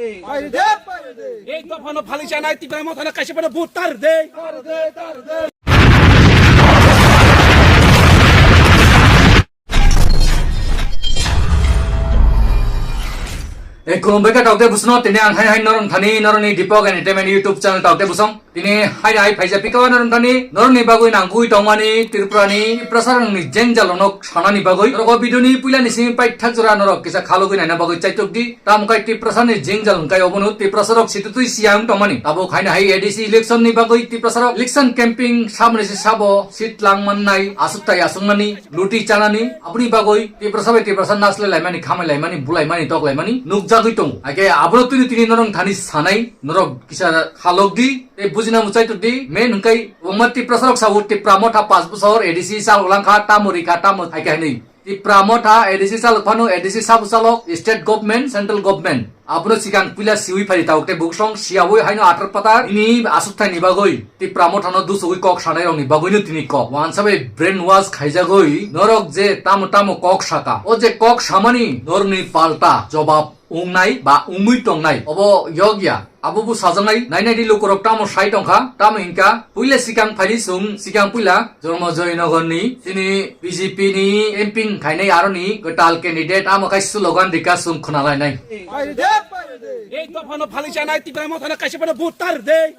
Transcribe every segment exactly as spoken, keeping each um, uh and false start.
Ei dophano phalwi chanai Tipra Mothano kaisa phano vote tar de. Ei, khulumbai kha tokte busno, tini ang hai hai norong thani, noroni Deepak Entertainment YouTube channel tokte busong. Tini hai hai phaija pika norong thani, noroni bagwi nangwi tongmani Tripurani Tiprasarangni jengjal onok sanani bagwi. Norok o video ni puila ni simi paithak jora norok kisa khalogwi naina bagwi chaitok di. Tamo khe Tiprasa ni jengjal hwnkhe obono Tiprasa rok situtwi siyang tongmani. Tabuk haino hai A D C election ni bagwi Tiprasa rok election camping saboni se sabo seat lang mannai, aswk tai aswk mani, luti chanani, aboni bagwi Tiprasa bai Tiprasa naslai laimani, khamai laimani, bulai mani, tok laimani nukjagwi tongo. Hakhe abono tini tini norok thani sanai, norok kisa khalok di, tei bujina muchai tok di, main hwnkhe wngma Tiprasa rok sao Tipra Motha pas bosor A D C chal langkha, tamo rikha, tamo haikhe hinwi. Tipra Motha A D C chalok phano A D C sabo chalok state government, central government. Abono sikang puila siwi phai tabuk tei buksong siyawi haino atar patar ini aswk thaini bagwi Tipra Mothano dusugwi kok sanai rokni bagwino tini kok. Wansa bai brainwash khaijagwi norok je tamo tamo kok saka. O je kok samani norni palta jobab wngnai ba wngwi tongnai. Obo yokya. Abo bo sajaknai, nainai di lukurok tamo sai tongkha, tamo hinkha, puila sikang phaidi chwng, sikang puila, Jormo Joynagar ni, chini B J P ni camping khainai aroni, kwtal candidate, amo khai slogan rika chwng khwnalainai. Ei dophano phalwi chanai, Tipra Mothano kaisa phano vote tar de.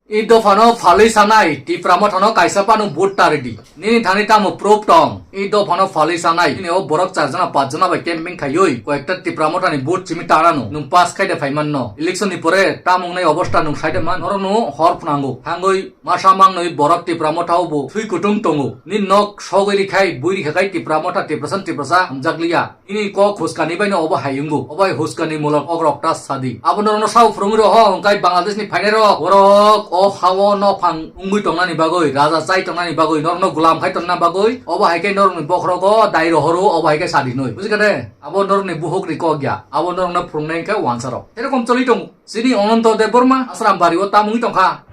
Ei dophano phalwi chanai, Tipra Mothano kaisa phano vote tar di. Nini thani tamo proof tong? I dophano phalwi chanai. Nini o borok char jona, pach jona bai camping khaiwi, koyekta Tipra Mothani vote simi tanano. Nwng pass khai de phaimanno. Election ni pore tamo wngnai obostha nwng sai de man. Norokno hor phnango. Thangwi masa mangnwi borok Tipra Motha o bo thwi kutung tongo. Nini nok sogwi rikhai, bui rikha khai Tipra Motha, Tiprasa, Tiprasa hamjakliya. Nini kok huskani baino obo hai wngo. Obo hai huskani mulok okrok ta sadi. Abo norokno sao phwrwngwi rw ho, hwnkhe Bangladesh ni phainai rok. Borok o hao no phang wngwi tongnani bagwi, raja chai tongnani bagwi, norokno gulam khai tongna bagwi, obo hai khe norokni bokhorogo dai rohoro, obo hai khe sadi noi. Bujikha de? Abo norokni buhuk ni kok ya. Abo norokno phwrwngnai khe wansa rok. Erokom choli tongo. Chini Ananto Debbarma Asram bari o tamungwi tongkha.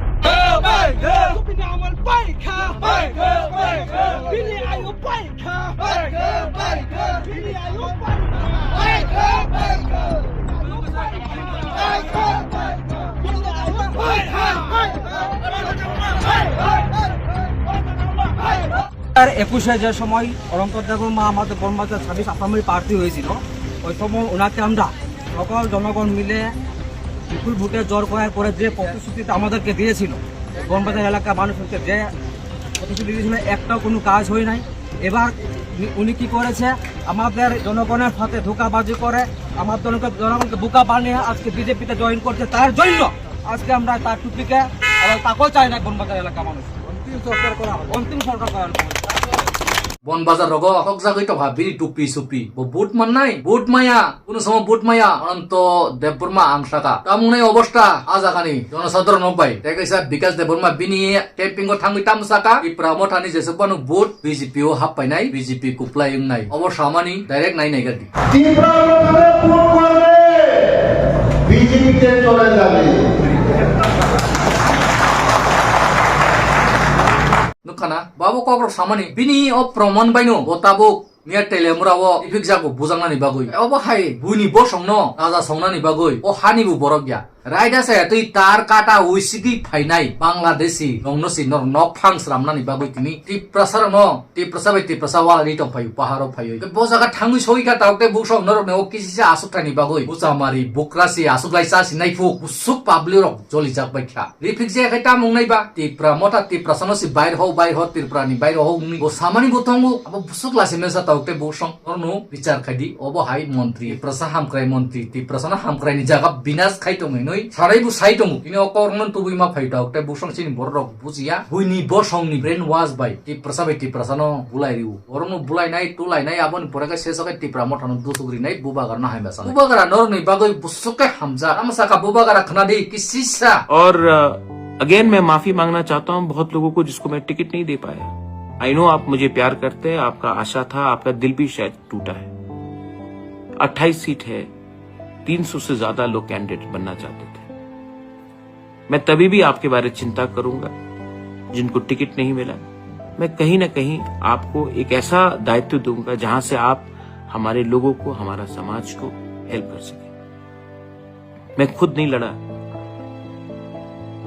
আর একুশে যে সময় অনন্ত দেববর্মা আমাদের বনবাজার ছাব্বিশ আসামের প্রার্থী হয়েছিল, ওই সময় ওনাকে আমরা সকল জনগণ মিলে বিপুল ভোটে জয় করার পরে যে প্রতিশ্রুতিটা আমাদেরকে দিয়েছিল, বনবাজার এলাকার মানুষকে যে প্রতিশ্রুতি দিয়েছিল, একটাও কোনো কাজ হয় নাই। এবার উনি, উনি কি করেছে, আমাদের জনগণের সাথে ধোঁকাবাজি করে আমার জনগণ, জনগণকে বোকা বানিয়ে আজকে বিজেপিতে জয়েন করছে। তার জন্য আজকে আমরা তার টুপিকে এবং তাকেও চাই না বনবাজার এলাকার মানুষ। অন্তিম সরকার করা হবে। অন্তিম সরকার করা হবে। Bon bazar rogo tokjagwi tongkha bini tupi supi. Bo but mannai, but maya, kuno somo but maya, Ananto Debbarma ang saka. Tamung nai obostha, a jagani jonosadharon rok bai. Tei kaisa Bikash Debbarma bini camping o thangwi tamo saka, Tipra Mothani jesuk phano but B J P o hap painai, B J P kuplai wngnai. Obo samani direct nai nai gadi. Tipra Mothani but korbe, B J P te chole jabe. Nukha na, babo kokrok samani, bini o proman baino, bo tabuk miya telemura o ipik jago bujaknani bagwi. Obo hai buini bosongno raja songnani bagwi, o hani bo borok ya. Raida saya twi tar kata ui sigwi phainai Bangladeshi rokno si norok nok phang sramnani bagwi tini Tiprasa rokno, Tiprasa bai Tiprasa wala ri tong phaio, paharo phaio. Bo jaga thangwi soi kha tabuk tei buksong norokni o kisisa asuk thani bagwi. Buchamari, bukrasi, asuk lai cha si nai phuk, busuk public rok jolijak bai kha. Rifik je khai tamung nai ba, Tipra Motha Tiprasano si bair ho, bair ho, Tripura ni bair ho wngni. Bo samani bo tongo, abo busuk lasi mesa tabuk tei buksong. Norno bichar khai di, obo hai montri, Tiprasa hamkrai montri, Tiprasano hamkrai ni jaga binas khai tong hinwi, sarai bo sai tongo. Tini o kok no tubui ma phai tabuk tei buksong chini borok rok bujiya. Buini bosong ni brain wash bai, Tiprasa bai Tiprasano bulai riu. Borokno bulainai, tulainai, aboni pore khe sesok khe Tipra Mothano dusuk rinai, bubagrano hamya sanai. Bubagra norokni bagwi busuk khe hamjak. Tamo saka bubagra khna di, kisisa. और अगेन मैं माफी मांगना चाहता हूँ बहुत लोगों को जिसको मैं टिकट नहीं दे पाया। आई नो आप मुझे प्यार करते हैं, आपका आशा था, आपका दिल भी शायद टूटा है। अट्ठाईस सीट है, तीन सौ से ज्यादा लोग कैंडिडेट बनना चाहते थे। मैं तभी भी आपके बारे चिंता करूंगा, जिनको टिकट नहीं मिला। मैं कहीं ना कहीं आपको एक ऐसा दायित्व दूंगा, जहां से आप हमारे लोगों को, हमारा समाज को हेल्प कर सकें। मैं खुद नहीं लड़ा,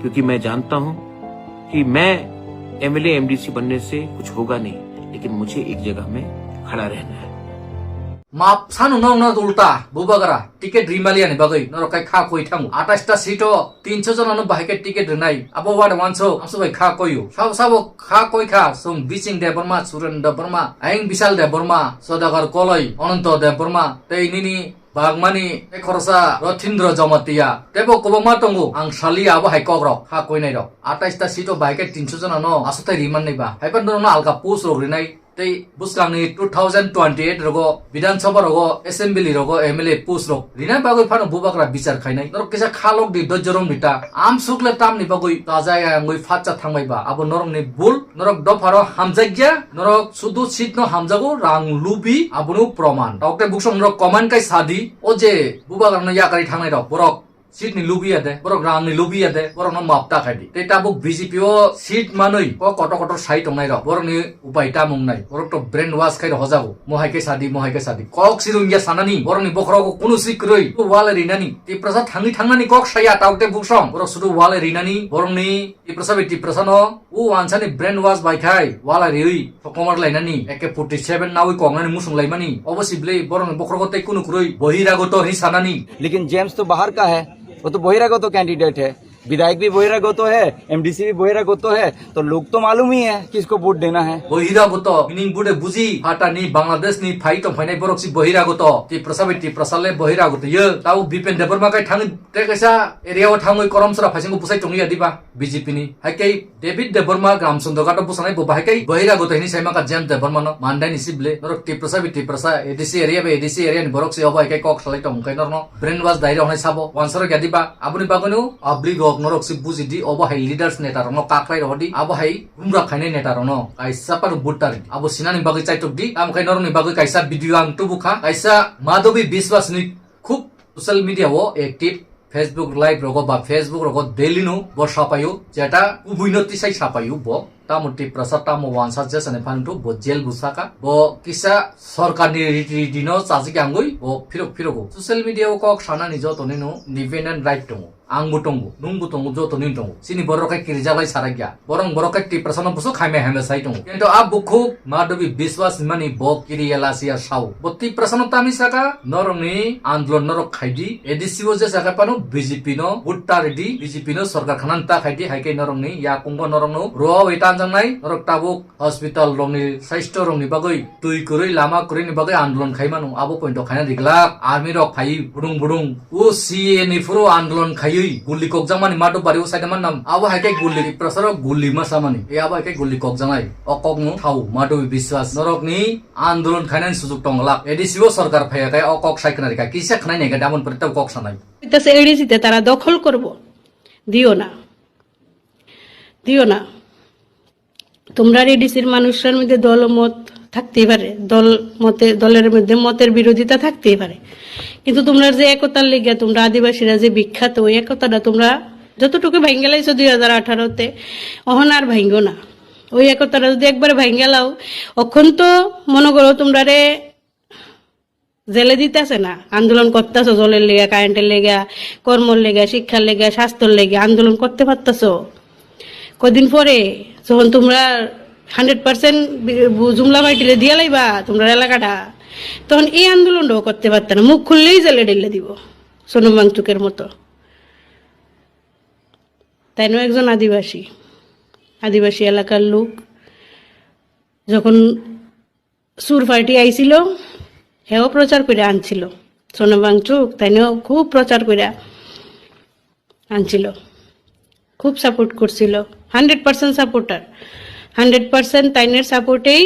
क्योंकि मैं जानता हूं कि मैं एमएलए एमडीसी बनने से कुछ होगा नहीं, लेकिन मुझे एक जगह में खड़ा रहना है। Map sanu no no ulta bubagra ticket rimali ani bagwi norok kai kha koi thangu. Atais ta seat o tinso jona no bahai khe ticket rinai. Abo ward wanso amso bai kha koyu. Sabo sabo kha koi kha song Bising Debbarma, Surendra Debbarma, Ayang Bisal Debbarma, Sodagar Koloi, Ananto Debbarma, tei nini bagmani tei khoroksa Rothindra Jamatia. Tebo kwbangma tongo ang sali abo hai kokrok kha koinai rok. Atais ta seat o bahai khe tinso jona no asotai rimannai ba. Haiba norok no alka post rok rinai. Tei bwskangni two thousand twenty-eight rogo Bidhan Sabha rogo, Assembly rogo, M L A post rok rina bagwi phano bubagra bichar khainai. Norok kisa khalok di dojorong di ta. Amsuk le tamni bagwi tajaya wngwi phatsa thangbai ba. Abo norokni bul, norok dopharo hamjakya, norok sudu seat no hamjago, rang lubi, abono proman. Tokte buksong norok comment kai sadi, o je bubagra no yakari thangnai rok, borok seat ni lubiya de, borok rang ni lubiya de, borok no map ta khai di. Tei tabuk B J P o seat manwi kok kotor kotor sai tongnai rok, borok ni upai ta mung nai, borok to brain wash khai rok hojago, mohai khe sadi, mohai khe sadi. Kok sirung ya sanani, borok ni bokhorok kunu si kwrwi, to wale rinani, Tiprasa thangwi thangnani kok saya tau te buksong, borok sudu wale rinani, borok ni Tiprasa bai Tiprasa no, o wansani brain wash bai khai, wala riwi, sokomar lainani, A K forty seven nawi kongnani musung laimani, obo si bwlai borok ni bokhorok tei kunu kwrwi, bohiragoto hi sanani. लेकिन जेम्स तो बाहर का है, वो तो बहिरागत कैंडिडेट है। विधायक भी बहिरागत है, एमडीसी भी बहिरागत है, तो लोग तो मालूम ही है किसको वोट देना है। Bohiragoto, meaning bude buji, hatani Bangladesh ni phai tong phainai borok si bohiragoto, Tiprasa bai Tiprasa le bohiragoto ye, tau Bipen Debbarma kai thang, te kaisa area o thangwi korom sora phaisingo busai tong ya diba, B J P ni. Hai kai David Debbarma Ramchandra Ghat o bwskanai bo bahai kai bohiragoto hini sai maka James Debbarma no mandai ni sible. Norok Tiprasa bi Tiprasa, A D C area bi A D C area ni borok se obo hai kai kok salai tong kai norno brainwash dai rok nai sabo. Wansaro gadi ba aboni bagwino public rok norok se buji di obo hai leaders neta rok no kaklai rok di abo hai gumra khainai neta rok no kaisa panu buddar di. Abo sinani bagwi chaitok di. Tamo kai norok ni bagwi kaisa video ang tubu kha. Kaisa Madhabi Biswas ni khub social media o active. Facebook live rogo ba Facebook rogo daily no bo sapayo, jeta kubui no tisai sapayo bo. Tamo Tiprasa, tamo wansa jesa ni phanto bo jail bo saka. Bo kisa sorkar ni riti riti no chajik angui bo phirok phirogo. Social media o kok sana ni joto ni no independent right tongo. Ang bo tongo, nung bo tongo, joto ni tongo. Sini borok kai kirijaglai sarakya. Borong borok kai Tiprasa no buso khaimai hamya sai tongo. Kintu a bukhuk Madhabi Biswas mani bo kiriya lasia sao. Bo Tiprasa no tami saka norok ni andolon norok khaidi. A D C o je saka pano B J P no vote ta ridi. B J P no sorkar khana ta khaidi. Hai khe norok ni yakungo norok no roa bai tanjang nai. Norok tabuk hospital rok ni saisto rok ni bagwi twi kwrwi lama kwrwi ni bagwi andolon khai mano. Abo point o khaina riglak. Army rok phai budung budung. O C A ni phuru andolon khaiwi guli kokjakmani Madhubari o saida mannam. Abo hai khe guli Tiprasa rok guli ma samani. E abo hai khe guli kokjaknai. O kokno thau Madhubi Biswas. Norokni andolon khainani sujuk tonglak. A D C o sorkar phaiya khe o kok sai khna rikha. Kisa khnai nai khe damon pore tei kok sanai. এটা সে এডিসিতে তারা দখল করব। দিও না, দিও না। তোমরা এডিসির মানুষের মধ্যে দল ও মত থাকতেই পারে, দল মতে, দলের মধ্যে মতের বিরোধিতা থাকতেই পারে, কিন্তু তোমরা যে একতার লেগে, তোমরা আদিবাসীরা যে বিখ্যাত, ওই একতাটা তোমরা যতটুকু ভাঙ্গেলাইছো দুই হাজার আঠারোতে, অহন আর ভাঙ্গো না। ওই একতাটা যদি একবারে ভাঙ্গেলাও, অখন তো মনে করো তোমরারে জেলে দিতেছে না, আন্দোলন করতেছো জলের লেগে, কারেন্টের লেগে, কর্মর লেগে, শিক্ষার লেগে, স্বাস্থ্যর লেগে আন্দোলন করতে পারতেছো। কদিন পরে যখন তোমরা হান্ড্রেড পার্সেন্ট জুমলা পার্টিরে দিয়ে লাইবা তোমরা এলাকাটা, তখন এই আন্দোলনটাও করতে পারত না, মুখ খুললেই জেলে ঢেলে দিব সোনম ওয়াংচুকের মতো। তাইনও একজন আদিবাসী, আদিবাসী এলাকার লোক। যখন সুর পার্টি আইছিল, হেও প্রচার করে আনছিল। সোনম ওয়াংচুক তাইনও খুব প্রচার করে আনছিল, খুব সাপোর্ট করছিল। Hundred percent supporter, hundred percent তাইনের সাপোর্টেই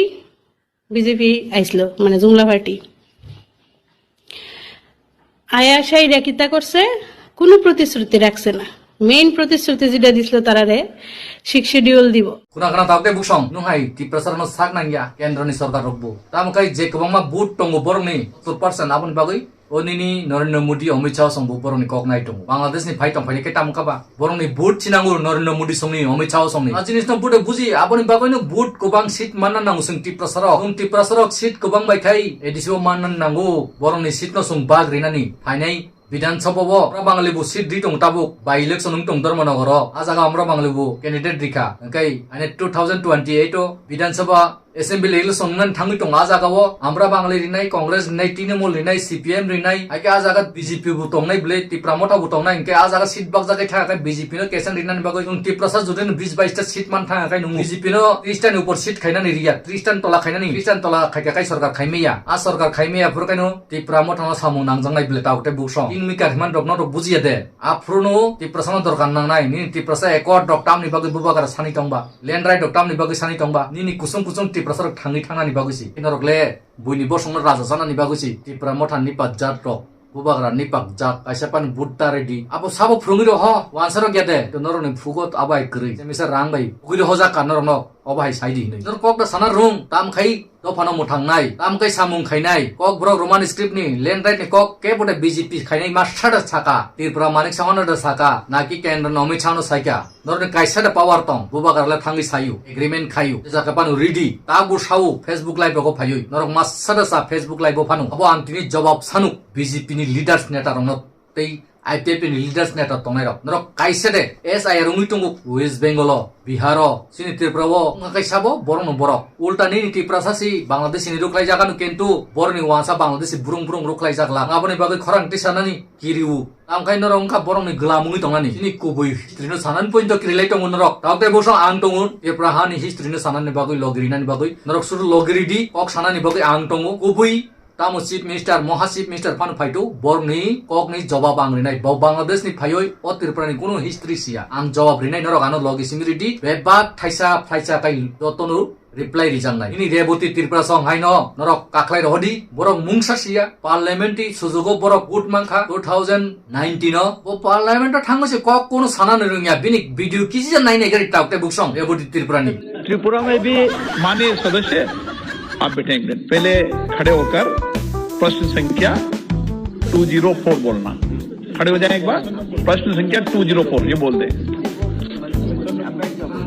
বিজেপি আইছিল, মানে জুমলা পার্টি। আয়া সাইরা কিতা করছে? কোনো প্রতিশ্রুতি রাখছে না। মেইন প্রতিশ্রুতি যেটা দিছিল তারারে, সিক্স শিডিউল দিব। Kuna kana tabuk tei buksong nung hai Tiprasa no sak nangya kendro ni sorkar rok bo. Tamo kai je kwbangma vote tongo borok ni sottor percent aboni bagwi o nini Narendra Modi, Amit Shah song bo borok ni kok nai tongo. Bangladesh ni phai tong phai khe tamo kaba. Borok ni vote chinango Narendra Modi song ni, Amit Shah song ni. A jinis no vote buji, aboni bagwi no vote kwbang seat manna nango song Tiprasa rok. Song Tiprasa rok seat kwbang bai khai A D C o manna nango. Borok ni seat no song bag rinani phainai Bidhan Sabha o Amra Bangali bo seat ri tong tabuk, by election wng tong Dharmanagar o. A jaga Amra Bangali bo candidate rikha. Hwnkhe ani two thousand twenty-eight o Bidhan Sabha Assembly election wngnani thangwi tongo a jaga o. Amra Bangali rinai, Congress rinai, Trinamool rinai, C P M rinai, haikhe a jaga B J P bo tongnai bwle, Tipra Motha bo tongnai, hwnkhe a jaga seat bakjak khe thangkhe B J P no keseng rinani bagwi. Chwng Tiprasa jotoni bis bais ta seat man thangkhe nwng B J P no tris ta ni upor seat khainani riya, tris ta ni tola khainani, tris ta ni tola khaikha kai sorkar khaimaya. A sorkar khaimaya phuru khaino Tipra Motha no samung nangjaknai bwle tabuk tei buk song. Kingmaker himani rok norok bujiya de. Aphuru no Tiprasa no dorkar nangnai, nini Tiprasa accord rok tamni bagwi bubagra sani tongba. Land right rok tamni bagwi sani tongba, nini kusung kusung Tiprasa rok thangwi thangnani bagwi si. Norok le buini bosongno raja chanani bagwi si. Tipra Motha ni pajak rok, bubagra ni pajak, kaisa pani butta ready. Abo sabo phwrwngwi rw ho, wansa rok ya de. To norok ni phugo abo hai kwrwi. Temisa rang bai ugwi rw ho jak ka norok no, obo hai sai di hinwi. Norok kok da sana rung, tam khai dophano mwthangnai, tam khai samung khainai. Kok borok Roman script ni, land right ni kok kebo de B J P khainai ma sada saka. Tripura Manik Sahano da saka, naki Kendra Nomit Sahano saika. Norokni kaisa da power tong, bubagra le thangwi sayu, agreement khayu, jaka panu ready, ta bo sao, Facebook live rogo phayui, norok masa da sa Facebook live o phanu, abo ang tini jawab sanuk, B J P ni leaders neta rokno tei I P F T ni leaders neta tongnai rok, norok kaisa de S I R wngwi tongo West Bengal o, Bihar o, chini Tripura o, wngkha kaisa bo borok no borok, ulta nini Tiprasa si Bangladesh ni ruklai jaga no, kintu borok ni wansa Bangladesh si burung burung ruklai jak la, aboni bagwi khorang twi sanani kiriu. Tamo khe norok wngkha borokni gwlam wngwi tongnani. Chini kubui history no sanani point o kirilai tongo norok. Tabuk tei bosong ang tongo, Tipra hani history no sanani bagwi, logi rinani bagwi. Norok suru logi ridi, kok sanani bagwi ang tongo. Kubui tamo chief minister, moha chief minister phano phaito, borokni kokni jawab ang rinai. Bo Bangladesh ni phaioi o Tripura ni kunu history siya. Ang jawab rinai, norok ano logi simi ridi. Bebak thaisa phlaisa kai jotono reply rijaknai. Nini Reboti Tripura song haino norok kaklai rohodi, borok mungsa siya, parliament ni sujugo borok vote mankha two thousand nineteen o. Bo parliament o thangma se kok kono sana ni rungya, bini video kisi jan nai nai gari tabuk tei buk song Reboti Tripura ni. Tripura में भी माननीय सदस्य आप बैठेंगे, पहले खड़े होकर प्रश्न संख्या टू ज़ीरो फ़ोर बोलना। खड़े हो जाए एक बार, प्रश्न संख्या टू ज़ीरो फ़ोर ये बोल दे।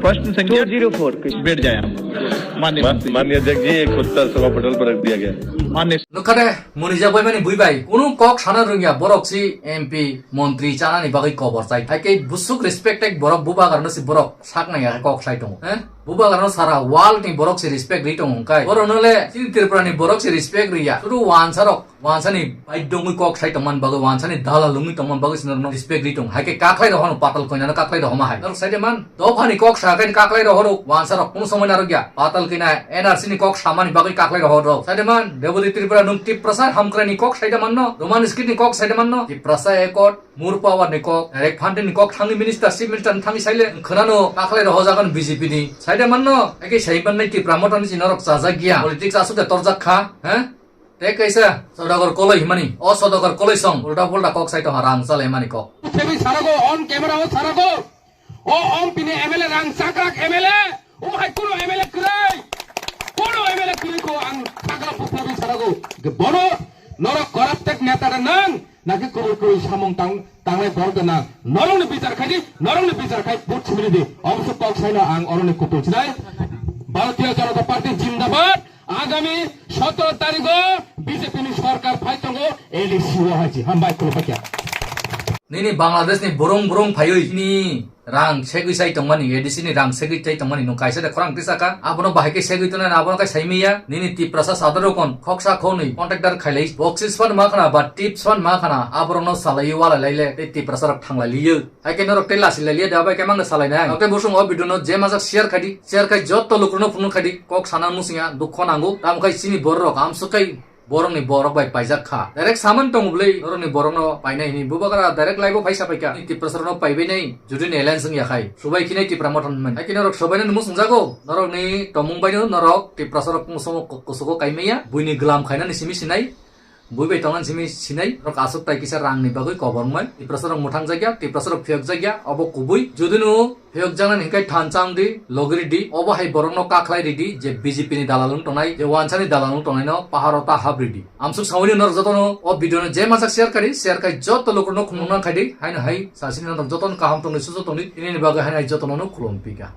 प्रश्न संख्या टू ज़ीरो फ़ोर। बैठ जाए आप। माननीय मा-, माननीय अध्यक्ष जी, एक कुत्ता सभा पटल पर रख दिया गया। माननीय Nukha de, mwnijak bai mani bui bai. Kunu kok sana rwngya, borok si M P, montri chanani bagwi kobor chai. Hai khe busuk respect ek borok bubagrano si borok sak nai ya kok sai tongo. Eh? Bubagrano sara world ni borok si respect ri tongo hwnkhe. Borokno le chini Tripura ni borok si respect ri ya. Sudu wansa rok, wansa ni bai dongwi kok sai tongman bagwi, wansa ni dalal wngwi tongman bagwi si norokno respect ri tongo. Hai khe kaklai rok hano patal koinano kaklai rok homa hai. Norok sai de man, dophani kok sa khe kaklai rohoro, wansa rok kunu somoi narwk ya. Patal kina N R C ni kok samani bagwi kaklai rohoro. Sai de man, Reboti Tripura nwng Tiprasa hamkrai ni kok sai de manno, Roman script ni kok sai de manno, Tiprasa accord, Mur power ni kok, direct funding ni kok thangwi minister, chief minister ni thangwi saile, khwnano kaklai rohojagan B J P ni. Sai de manno, eke sai mannai Tipra Motha ni si norok chajak ya, politics aswk de torjak kha, he? Tei kaisa Sodagar Koloi himani, o Sodagar Koloi song, ulta pulta kok sai tongha rang chalaimani kok. Sebi sarago, on camera o sarago. O M P ni M L A rang chakrak M L A, o hai kuno M L A kwrwi, kuno M L A kwrwi ko ang chakrak putlabi sarago. Bono norok corrupted neta rang nang, naki kwrwi kwrwi samung tang, tanglai borok nang. Norokni bichar khai di, norokni bichar khai vote sibili di. Obosok kok saino ang oroni kutung sinai. Bharatiya Janata Party jindabad. Agami sotoro tarigo B J P ni sorkar phai tongo A D C o hai si. Hambai khulumbai kha. Nini Bangladesh ni burung burung phaiwi ni rang segwi sai tongmani, A D C ni rang segwi sai tongmani nwng kaisa de khorang tisa kha. Abono bahai khe segwi tongnai, abono khe saimaya. Nini Tiprasa sadar rokon khoksa khonwi contractor khailai boxes phan ma khana ba tips phan ma khana, aborokno salaiwi walai laile tei Tiprasa rok thanglai liyo. Hai khe norok tei lasi lai liya da bai khe mangno salai nai. Norok tei bosong o video no je majak share khai di. Share khai jotto lukurokno phunuk khai di. Kok sana musingya dukho nango. Tamo khai chini borok amswk khai borokni borok bai paijak kha. Direct saman tongo bwlwi norokni borokno painai hini. Bubagra direct live o phai sapai kha. Ni Tiprasa rokno paibai nai. Jodi ni alliance wngya khai. Subai khinai Tipra Motha ni mani. Hai khe norok subai nani musung jago. Norokni tomung bai no norok Tiprasa rok musomo kusugo kaimaya. Buini glam khainani simi sinai. Bui bai tongna simi sinai, rok aswk tai kisa rang ni bagwi kobor wngmai. Tiprasa rok mwthang jakya, Tiprasa rok phiyok jakya, obo kubui. Jodi no phiyok jaknani hwnkhe thansa wng di, logi ridi, obo hai borok no kakhlai ridi, je B J P ni dalal wng tongnai, je wansa ni dalal wng tongnai no pahar o ta hap ridi. Amswk sawi ni norok joto no o video no je majak share khai di, share khai joto lukurok no khulumung nang khai di, haino hai sasini norok joto no kaham tongdi, sujuk tongdi, tini ni bagwi haino hai joto no khulum pika.